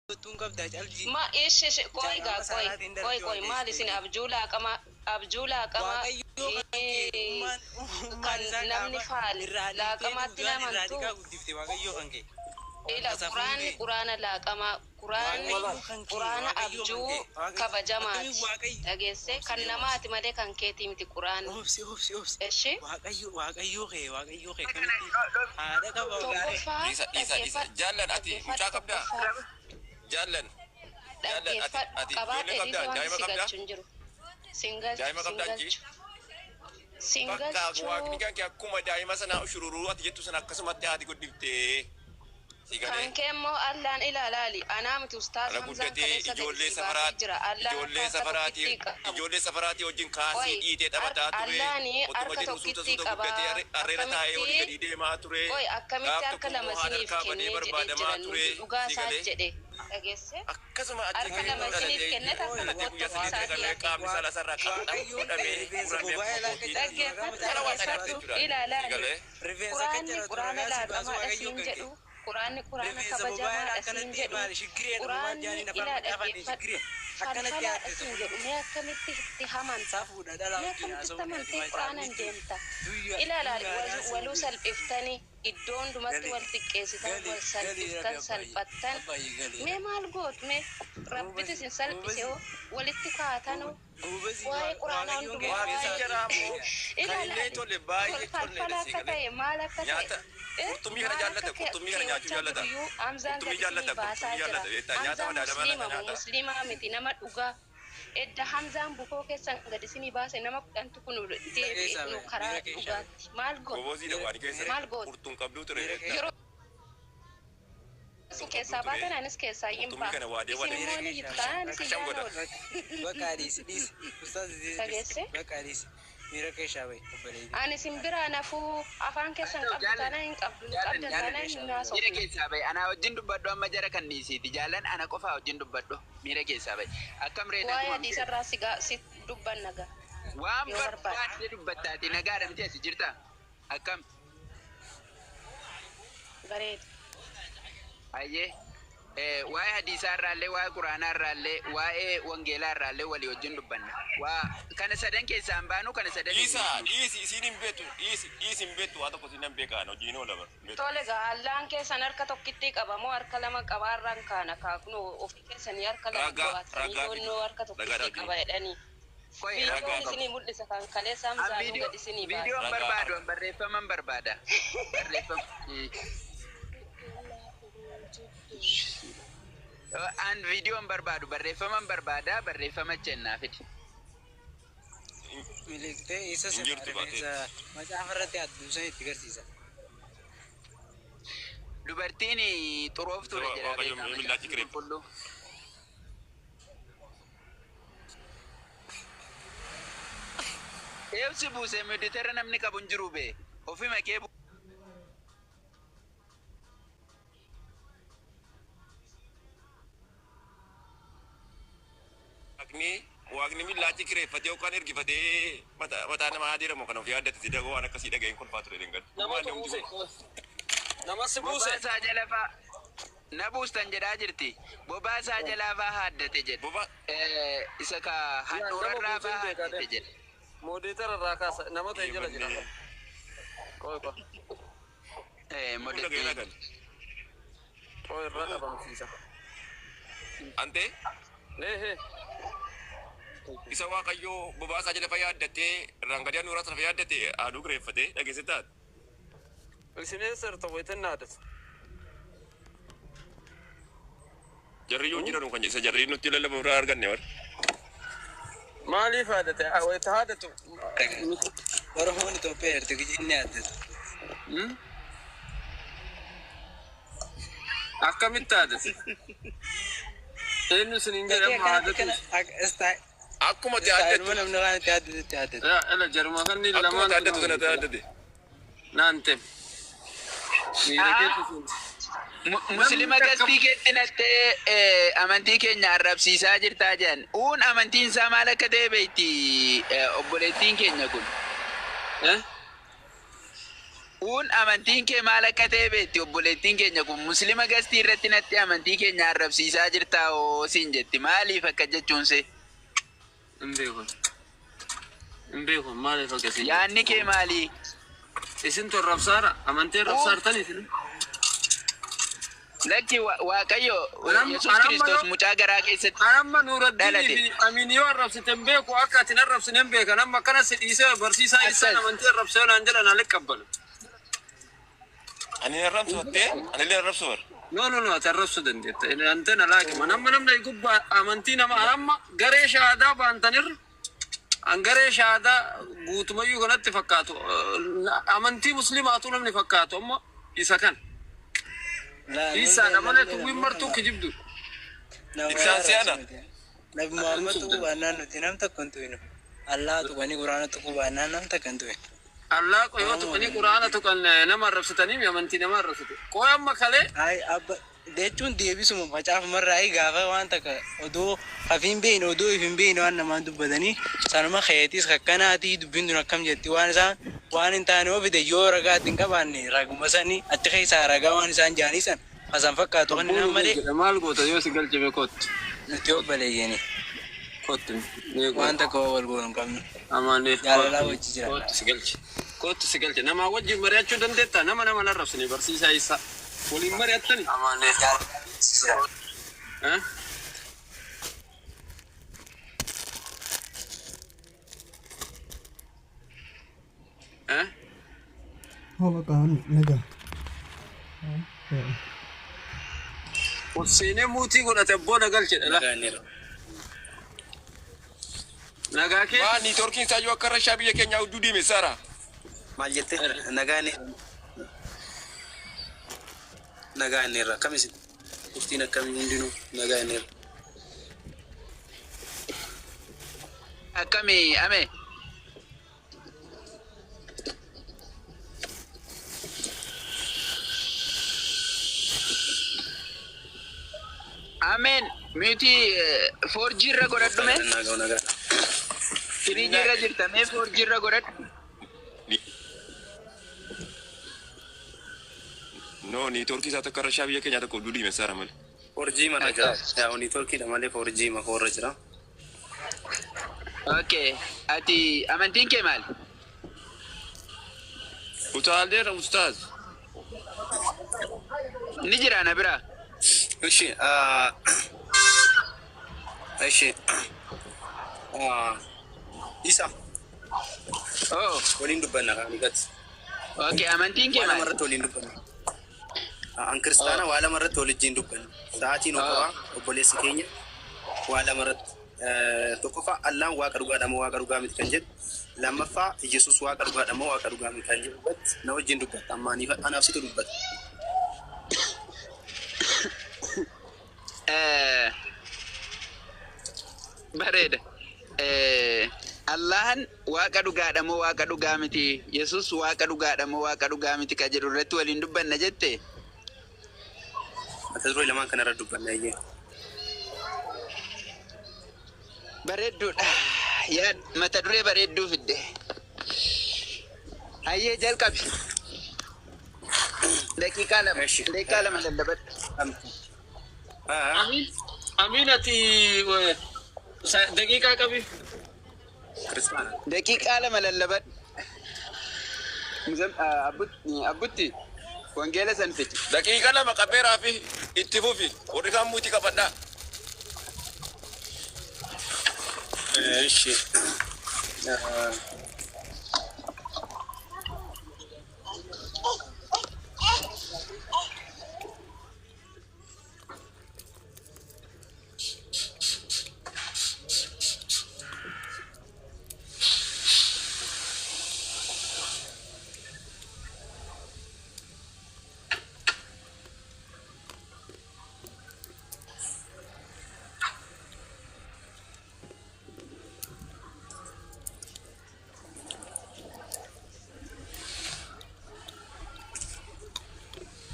Tun qabdaa calji. Ma ishi ishi qoy Jaalaama gaa qoy saaraatiin qoy darbee qoy maal isin waaqeessite. abjuu laaqama abjuu laaqama Waaqayyoo kan kee eh, ummaan ummaan kan isaa namni gaafa faal irraa dhiitee laaqamaatti duudaan irraa namantu dhiqaa guddifte waaqayyoo kan kee. ila Safuun quraanni kee. quraana laaqamaa quraanni Waaqayyoo kan kee quraana waaqayyoo kan abjuu kee waaqayyo akkamiin kabajamaati waaqayyo dhageesse kan obsi mee obsi namaati malee kan keetii miti quraanni obsi obsi obsi eshi waaqayyo waaqayyoo kee waaqayyoo kee akkamitti haadha qaba gaarii. tokkoffaa Dhiisa dhiisa dhiisa. dhaggeeffadhu Jaallan ati mucaa dhaggeeffadhu qabdaa? tokkoffaa Jaallan jaallan ati dhaggeeffadhu ati qabaadhe ijoollee dhiise qabdaa? wanti Daa'ima si qabdaa? galchu hin jiru sin galchu Daa'ima sin qabdaa inji? galchu sin Bakka galchu waaqni kan kee akkuma daa'ima sanaa ushururuu ati jettu sana akkasumatti haati guddiftee. Si galee? Kan kee immoo Allaan ilaalaali. Anaa miti ustaaz Kana Hamzaan guddatee kaleessa gadi ijoollee sii baasee safaraa jira. Allaan akka ijoollee harka safaraatii tokkittii qabu. ijoollee safaraatii wajjin kaasii Qoy dhiitee taphataa ture. Allaani Otuma harka jedhu suuta tokkittii suuta guddatee qabaa. harreera taa'ee olii Akkamitti gadi deemaa ture. qoy akkamitti Gaaf harka tokko lama immoo haadha isiniif harkaa badee kennee jedhee jira barbaadamaa nuti ture. dhugaa Si isaa galee? jedhe dhageesse. Akkasuma achi Harka gahee lama isiniif dhalatee kennet harka dhalatee tokkotti guyyaa ofii sadii isaatii qaqqabee hafe. qaamni isaa lasarraa qaxxam Waaqayyoon ta'e godhamee rifeensa muramee bobaa akkuma ilaa akka kootiitti Dhaggeeffadhu kana waan sana dhaggeeffadhu jechuudha. Si ilaalaali. galee? Rifeensa akka Quraanni caratu quraana ragaa si baasu laaqamaadha waaqayyoo siin kan kee. jedhu. Quraanni quraana Rifeensa bobaa ilaa kabajamaadha siin akkanatti jedhu. maali shiggiree dhumaa Quraanni jaaniin afaan ilaa macaafaatiin dhaggeeffadhu. shiggiree akkanatti Falfalaadha yaaddatu. siin jedhu. Mee akkamitti itti hamanta? Safuudha dhalaa Mee wajjin akkamitti itti haasa'uun ati amantee maal quraanaan miti deemta? duyya Ilaalaali duyyaadhaa si waluu buuse. salphiftanii iddoo hundumatti Gali wal xiqqeessitan gali wal gali rabbi salphiftan abbaayye salphattan. abbaayye gali Mee rabbi. maal gootu mee rabbiti Goobasi isin salphise goobasi hoo walitti kaatanoo goobasi waa'ee quraanaa waaqayyoon kee hundumaa Waaqni rifeensa waa'ee jaraa immoo kan illee ilaalaali tole baay'ee tolleedha falfala si akka galee. ta'e maal akka ta'e Nyaata eh, qurxummii kana maal akka jaallata qurxummii kana nyaachuu keewwachaa jaallata. jiruyyuu Hamzaan Qurxummii gadi isinii jaallata baasaa qurxummii jira. jaallata beektaa nyaata Hamzaan madaalamaa musliima nyaata moo nyaata. musliimaa miti nama dhugaa. Edda Hamzaan bukoo keessan gadi isinii baase nama kudhantu kun deebi'e Dhageessaa nu ba'e karaa miira keessa ba'e. dhugaatti. Maal goota? Goboziidha waan keessa Maal goota? qurxuun qabduu ture Miira beektaa. keessa Yeroo Qurxuun isin qabduu keessaa ture. baatan anis keessaa hin Qurxummii ba'a. kana waadee Isin waadee immoo miira ni keessa jirtaan ba'e. isin qasham yaana godha. oolu. Bakka dhiisi dhiisi ustaaz dhiisi Dhageesse? bakka dhiisi miira keessa ba'e obboleettii. Ani isin biraa nafuu afaan keessan Haa ta'u qabdu jaallan taanaan hin qabdu hin jaallan qabdan jaallan taanaan hin miira haasofne. keessaa ba'i anaa wajjin dubbadhu amma jara kan dhiisiiti jaallan ana qofaa wajjin dubbadhu miira keessaa ba'i akkam ree Waa'ee naguma hadiisa miti irraa si gaa si dubbanna gaa waan yoo barbaadde. barbaadde dubbattaati nagaadha miti asi jirta akkam Bareeda. Hayyee waa'ee hadiisaa irraallee waa'ee quraanaa irraallee waa'ee wangeelaa irraallee walii wajjin dubbanna waa kana sadan keessaa hin baanu kana sadan hin Dhiisa dhiisnu. dhiisi isiin hin beektu dhiisi dhiisi hin beektu waa tokko isiin nan beekaan hojiin oola bara hin beektu. Tole gaa allaan keessan harka tokkittii qaba moo harka lama qabaa irraan kaana kaakunoo ofii keessanii harka lama Ragaa qabaattanii ragaa fidi yoonnoo harka ragaadha tokkittii hojiin. qaba jedhanii. Qoy Viidiyoon Ragaa rakkoo qabu. isinii mul'isa kan kaleessa An Hamzaanuu viidiyoo gad isinii baase. viidiyoon Ragaa barbaadu harka. an barreeffaman barbaada. Barreeffama. An viidiyoon barbaadu barreeffaman barbaada barreeffama jennaa fidi. Miliqxee isa Hin sana jirtu rifeensa baatee. macaafa irratti adduu itti garsiisa. Dubartiin xurooftuudha Isa jedha waaqayyo beekaa miillaachi macaafni kireeffa. qulqulluu. Eebsi buuse miditera namni qabu hin jiru bee ofima kee Waaqni waaqni miillaachi kireeffatee yookaan ergifatee mataa mataa namaa adeeramu kan of yaaddate si dagoo waan akkasii dhaga'een kolfaa ture dengadu. Namatu Dhugumaan namti buuse. kun. Namas buuse. bobaa isaa jala faa na buustan jedhaa jirti. Bobaa isaa jalaa faa haaddate jedha. Bobaa Isa ka Yaa nama handhuurarraa buuseen faa beekaa haaddate deem. jedha. Moodeetara irraa kaasa nama ta'e jala jira. eeyyamannee. Qoy qoy. Kun dhaga'ee Modettiin. lagan. Qoy irraa dhabamsiisa. Antee Lee hee. isa waaqayyoo bobaa isaa jala faa yaaddatee irraan gadee handhuuraa sana faa yaaddate haaduu kireeffatee dhageesse taate. Isin eessa jirta wayitan haadhatu? Jarri yoo jiranu kan isa jarri nutti lallabu irraa arganne warra. Maaliif haadhate? Wayita haadhatu. Oromoon Itoophiyaa jirti kijinni addatu. Akkamitti haadhate? Eenyu isin hin Gatii jedhamu akkanatti haadhatu. kana Akkuma itti istaayiluma aaddattu namni waan itti addatu itti addatu. Yaa ela jaruma kanneen akkuma itti lamaantu aaddattu nama sana walitti addate. Naan ta'e. Miira keessa seenti. Namni Muslima takka gastii keetti nattee amantii keenya arrabsiisaa jirtaa jedhan. Uun amantiin isaa maal akka ta'e beekti obboleettiin keenya kun. Eh? Uun amantiin kee maal akka ta'e beekti obboleettiin keenya kun muslima gastii irratti natti amantii keenya arrabsiisaa jirtaa oo siin jetti maaliif akka jechuun se Hin beeku. Hin beeku maaliif akkasii. Yaanni kee maali? Isin tun rabsaara amantii rabsaartan isin. Lakki Waaqayyo Yesuus Kiristoos mucaa garaa keessatti Anamma Nuuraddiinii fi Amiin yoo arrabsite hin beeku akka ati hin arrabsine hin beekan amma akkana si dhiisee barsiisaa isaan amantii arrabsee naan jedhan ani qabbala. Ani arrabsu hattee ani illee arrabsu bar. No no no ati arrabsuu dandeetta. Ante na laaqima. Namma namni gubbaa amantii nama anamma garee shahaadaa baantanirra an garee shahaadaa guutumayyuu kanatti fakkaatu amantii musliimaatu namni fakkaatu amma isa kan. Isaadha malee tuwwiin martuu kijibdu. Ibsaan si'ana. Nabi Muhammad tuquu baannaan nuti nam tokko hin tuqinu. Allah tuqanii Quraana tuquu baannaan nam takka hin tuqinu. Allah yoo tuqanii Quraana tuqan nama arrabsitanii amantii nama arrabsite. Qooy amma kalee. Ay abba jechuun deebisuma macaafumarraa gaafa waan takka odoo hafiin beeyne odoo if hin beeyne waan namaan dubbatanii sanuma keetis akkanaatii dubbiin tun akkam jetti waan isaan waan hin taane yoo fide yoo ragaa itti hin qabaanne raguma sanii achi keessaa ragaa waan isaan jaanii san hasan fakkaatu kan nama malee. Maal goota yoo si galchime kottu. Nuti obboleeyyani. Kottu. Waan takka wal goonu hin qabnu. Amaanee. Jaalalaa wajji jira. Kottu si galche. Kottu si galche. Nama wajjin mari'achuu dandeettaa nama nama narrabsine barsiisaa isaa. Waliin mari'attani. Amaanee. Eh? Eh? Hola, nagaa. Seenee muutii godhate abboo na galche dhala. Nagaa kee. Maa niitoorkiin isaa yoo akka rashaa biyya keenyaa hudduu deeme saara. Maal jette? Nagaan nagaa inni irra akkam isin? Turtiin akkamii hundinuu nagaa inni irra. Akkami ame? Ameen miti 4G irra godhadhu mee? Nagaa nagaa. 3G irra jirta mee 4G irra godhadhu? No niitoorkii isaa tokko rashaa biyya keenyaa tokko hudduu deeme saara malee. 4G mana jira. Yaa niitoorkiidha malee 4G makoorra jira. Okay. Ati amantiin kee maali? Utaaleera ustaaz. Ni jira na biraa. Ishi ishi isa Oh. waliin dubbanna kan gati. Okay, amantiin kee Waa lama maali? irratti waliin dubbanna. An kiristaana waa lama irratti waliin dubbanna. Sa'aatiin okoraa obboleessi keenya waa lama irratti. Tokkoffaa Allaan waaqa dhugaadha moo waaqa dhugaa miti kan jedhu. Lammaffaa Yesuus waaqa dhugaadha moo waaqa dhugaa miti kan jedhu irratti na wajjin dubbatta. Amma anaaf situ dubbata. Bareeda. Allahan waaqa dhugaadha moo waaqa dhugaa miti? Yesuus waaqa dhugaadha moo waaqa dhugaa miti ka jedhu irratti waliin dubbanna jette? Mata duree lamaan kana irratti dubbanna eeyyee. Bareedduudha. Yaa mata duree bareedduu fidde. Hayyee jalqabi. Daqiiqaa lama. Daqiiqaa lama lallabadhu. Amiin. Amiin ati daqiiqaa qabi. Kiristaana. Daqiiqaa lama lallabadhu. Abbutti wangeela san fidi. Daqiiqa lama qabeeraa fi itti fufi warri kaan muutii qabadhaa. Ishi.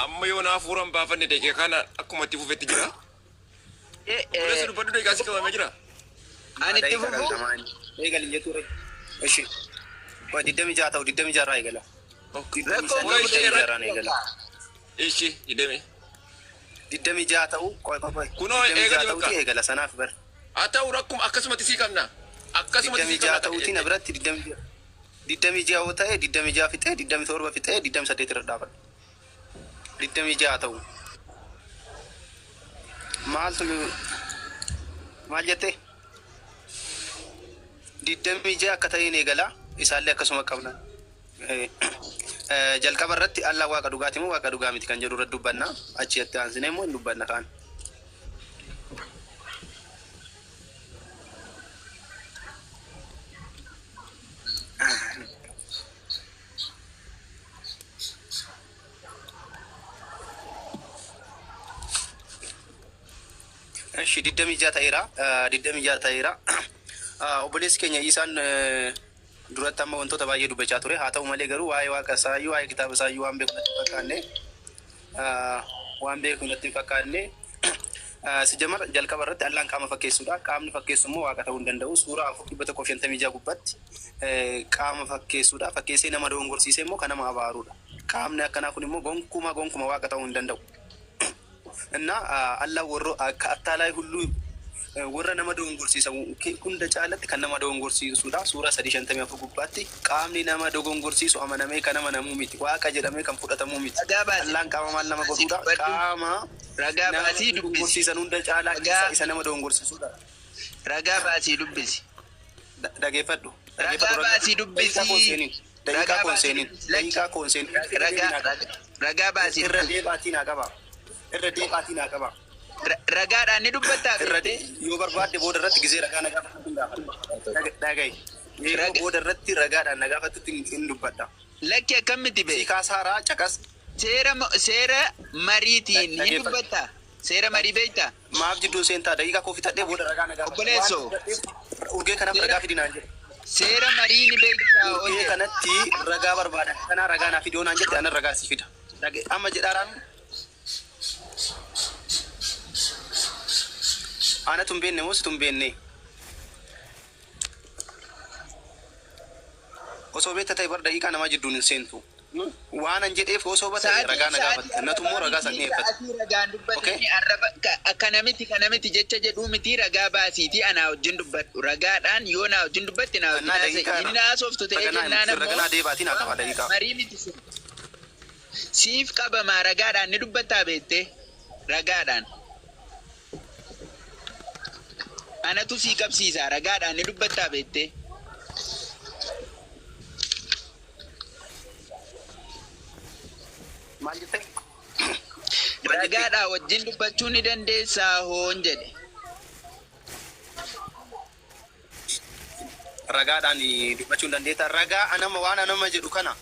Amma yoo naa fuuran baafanne daqiiqa kana akkuma itti fufetti jira. Obboleessi dubbadhu daqiiqaa si qabamee jira. Ani itti fufu? Eegali jettu. Ishi. Waa 26 ta'u 26 irraa eegala. Digdamii Rakkoo sadii, ishee digdamii irratti- ja'arraan eegala. Ishi ideme. 26 ta'uu qoy qoy qoy. Kunoo Digdamii ja'a eegali ta'uuti bakka. eegala sanaaf bar. Haa ta'u rakkuma akkasumatti sii qabna. Akkasumatti Digdamii sii ja'a qabna. ta'uutiin na biratti 26 yoo ta'e 26 fixee 27 fixee 28 irra dhaabadha. 26 ta'u. Maaltu maal jettee? 26 akka ta'een eegala isaallee akkasuma qabna. Jalqaba irratti Allah waaqa dhugaati moo waaqa dhugaa miti kan jedhu irratti dubbanna. Achi itti aansinee immoo hin dubbanna kaan. Ishi 26 ta'eera. 26 ta'eera. Obboleessi keenya isaan duratti amma wantoota baay'ee dubbachaa ture. Haa ta'u malee garuu waa'ee waaqa isaayyuu waa'ee kitaaba isaayyuu waan beeku natti hin fakkaanne. Waan beeku natti hin fakkaanne. Si jamar jalqaba irratti Allaan qaama fakkeessuudha. Qaamni fakkeessu immoo waaqa ta'uu hin danda'u. Suuraa 4 156 gubbaatti qaama fakkeessuudha. Fakkeessee nama dogongorsiisee immoo kan nama abaaruudha. Qaamni akkanaa kun immoo gonkuma gonkuma waaqa ta'uu hin danda'u. እና አላህ ወሮ ከአታላይ ሁሉ warra nama dogongorsiisan hunda caalatti kan nama dogongorsiisudha. Suuraa 354 gubbaatti qaamni nama dogongorsiisu amanamee kan amanamuu miti. Waaqa jedhamee kan fudhatamuu miti. Ragaa baasii. Allaan qaama maal nama godhuudha? Dubbadhu. Qaama Ragaa nama baasii dubbisi. dogongorsiisan hunda caalaa Ragaa- isa nama dogongorsiisudha. Ragaa baasii dubbisi. Dhageeffadhu. Ragaa baasii dubbisi. Daqiiqaa koon seeniin. Daqiiqaa Ragaa koon baasii seeniin. dubbisi. Daqiiqaa koon seeniin. Ragaa ragaa baasii Irra dubbisi. deebaatii naa qaba. Irra deebaatii naa qaba. Ragaadhaan ni dubbattaa Irra beektee? yoo barbaadde booda irratti gizee ragaa na gaafatu hin gaafadha. Dhaga'i. Yeroo booda irratti ragaadhaan na gaafattutti hin dubbadha. Lakki akkamitti Si bee? kaasaaraa caqas. Seera mariitiin ni Dhaggeeffadhu. dubbattaa? Seera marii beektaa? Maaf jidduu seentaa daqiiqaa koo fixadhee booda ragaa na gaafadha. Obboleessoo. Urgee kanaaf ragaa fidinaan jedhe. Seera marii ni beektaa Urgee hojii. kanatti ragaa barbaada. Kanaa ragaa naa fidoo naan jette anan ragaa si fida. Amma jedhaaraan anatu hin beekne moo situ hin beekne? Osoo beekta ta'e bar daqiiqaa namaa jidduun hin seentu. Waan an jedheef osoo bata ragaa na gaafatte. Natu immoo ragaa san dhiyeeffate. Sa'aatii ragaan dubbatanii arraba akkana miti kana miti jecha jedhuu miti ragaa baasiitii anaa wajjin dubbadhu. Ragaadhaan yoo naa wajjin dubbatte naa wajjin Annaa haasa'e. daqiiqaa Inni naa haasoftu ta'ee jennaan ammoo raganaa deebaatiin haa qaba daqiiqaa. marii miti sun. Siif qabamaa ragaadhaan ni dubbattaa beektee? Ragaadhaan. Anatu sii qabsiisa ragaadhaan ni dubbattaa beektee? Maal jettee? Ragaadhaan wajjin dubbachuu ni dandeessaa hoon jedhe. Ragaadhaan dubbachuu hin dandeetta. Ragaa anama waan anama jedhu kana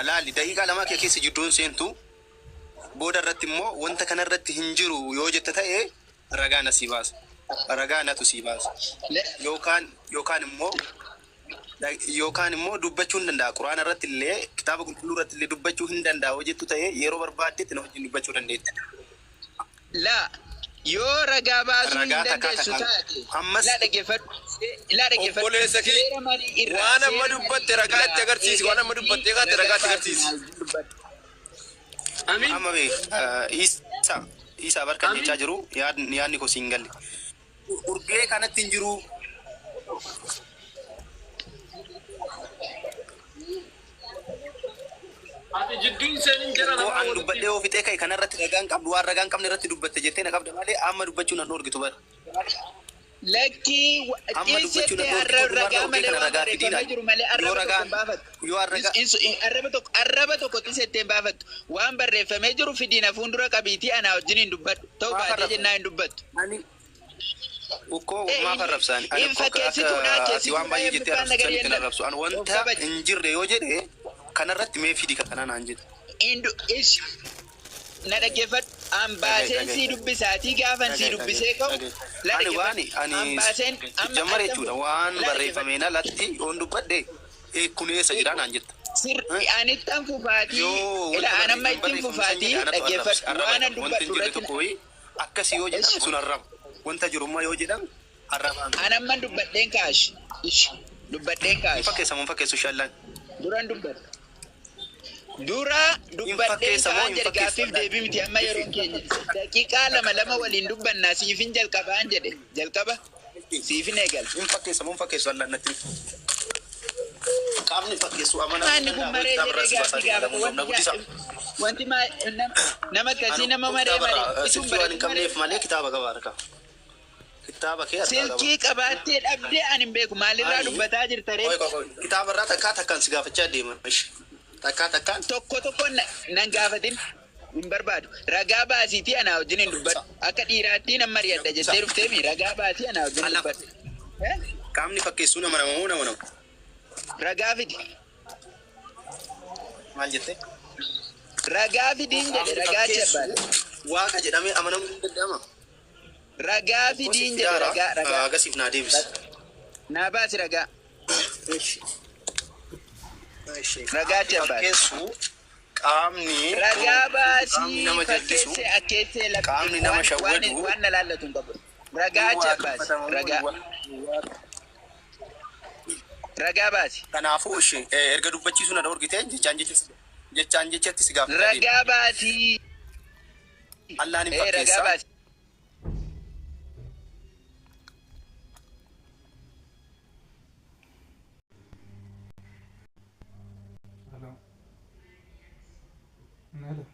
laali daqiiqaa 2 kee keessa jidduun seentu booda irratti immoo wanta kana irratti hin jiru yoo jette ta'e ragaa na sii baasa. Ragaa natu sii baasa. Yookaan immoo dubbachuu hin danda'a. Quraana irratti illee kitaaba qulqulluu irratti illee dubbachuu hin danda'a yoo jettu ta'e yeroo barbaaddetti na wajjin dubbachuu dandeetta. Laa yoo ragaa baasuu hin Ragaa takkaa dandeessu takkaan. taate Ammas- laa dhaggeeffadhu laa dhaggeeffadhu Obboleessa kee seera marii irraa waan amma seera dubbatte marii ragaa itti irraa agarsiisi. Waan amma dubbatte kaate ragaa itti agarsiisi. dubbadhu. Amiin. Amma bee isa isa barkan jechaa jiru yaadni koo siin galle. Urgee kanatti hin jiru. Ati jidduun seenin jara Koo namaa an walitti. dubbadhee yoo fixee ka'e kanarratti ragaan qabdu waan ragaan qabne irratti dubbatte jettee na qabda malee amma dubbachuu nan dhoorgitu bara. Lakkii Amma dubbachuu dhiyeessite nan arraba dhoorgitu ragaa dhumarra urgee malee kana waan ragaa barreeffamee fidiidhaan. jiru malee Yoo arraba tokko ragaan hin baafattu. yoo arragaa Arraba tokko xisettee hin baafattu. Waan barreeffamee jiru fidiina fuuldura qabiitii anaa wajjin hin dubbadhu. Ta'u Maaf baatee arrabsa? jennaan hin dubbattu. Ani ukkoo Eh, maaf arrabsaan? Ani in ukkoo akka fakkeessituudha, ati waan baay'ee jettee keessituudha, arrabsisan ittiin nagari arrabsu. Ani of wanta kabaji. hin jirre yoo jedhe kanarratti mee fidi ka kana naan jedhe. Indu ish na dhaggeeffadhu. Ambaaseen sii dubbisaatii gaafan sii dubbisee ka'u. La Ani waan dhaggeeffadhu. ani Ambaaseen amma jammar jechuudha waan La barreeffameen alatti yoon dubbadhe kun eessa jira naan jetta. Sir anittan fufaatii Yoo ila wanta anamma ittiin barreeffame san fufaatii jedhe anatu dhaggeeffadhu arraba. waan an Wanti hin dubbadhu jirre irratti tokko wayii akkasii yoo jedhame sun arraba. Wanta jirummaa yoo jedhame arrabaan. anamman dubbadheen kaash ish dubbadheen Hin kaash fakkeessamu hin fakkeessu shallaan. duran dubbadha. Dura Hin dubbadheen fakkeessa moo ka'aan hin jedhe fakkeessu gaaffiif Allaan? deebii miti amma yeroon keenya daqiiqaa lama lama waliin dubbannaa siifin jalqabaan jedhe jalqaba siifin eegala. Hin fakkeessa moo hin fakkeessu Allaan natti himi. Qaamni fakkeessu amanamuu Maanni kun danda'a moo maree kitaaba irraa jedhee si baasaa gaaffii deema gaafate namoota wanti na guddisa. wanti nama akkasii Anu nama maree kitaaba maree irraa isuun silkii waan hin bareedu maree qabneef malee kitaaba qaba harkaa. Kitaaba kee harkaa qaba. silkii qabaattee dhabdee ani hin beeku maalirraa Ani dubbataa jirta ree qoy qoy qoy kitaaba irraa takkaa takkaan si gaafachaa deema. Ishi. Takkaa takkaan. Tokko tokko nan gaafatin hin barbaadu ragaa baasiitii anaa wajjin hin dubbadhu akka dhiiraattii nan mari'adha jettee dhufteemi ragaa baasii anaa wajjin hin Allah. dubbadhu. Eh? Qaamni fakkeessuu nama nama moo nama nama? Ragaa fidi Maal jettee? Ragaa fidiin jedhe Qaamni ragaa achi fakkeessu abbaadha. waaqa jedhamee amanamuu hin danda'ama. Ragaa Gosi fidiin jedhe fidaara ragaa ragaa agasiif naa deebisi. Naa baasi ragaa Ishi. Ishi. Ragaa Qaamni achi abbaadha. fakkeessu qaamni Ragaa qaamni baasii nama jallisu fakkeessee akkeessee qaamni nama waan waan shawwadu waan na laallatu hin qabu. Ragaa ni achi abbaasi waaqeffatama moo ni ragaa ragaa baasi. Kanaafuu ishee erga dubbachiisuu na dhorkite jechaan jecha jechaan jechatti si gaafachaa deema. Ragaa baasii. Allaan hin Ee ragaa fakkeessaa. baasi. Hello. Hello.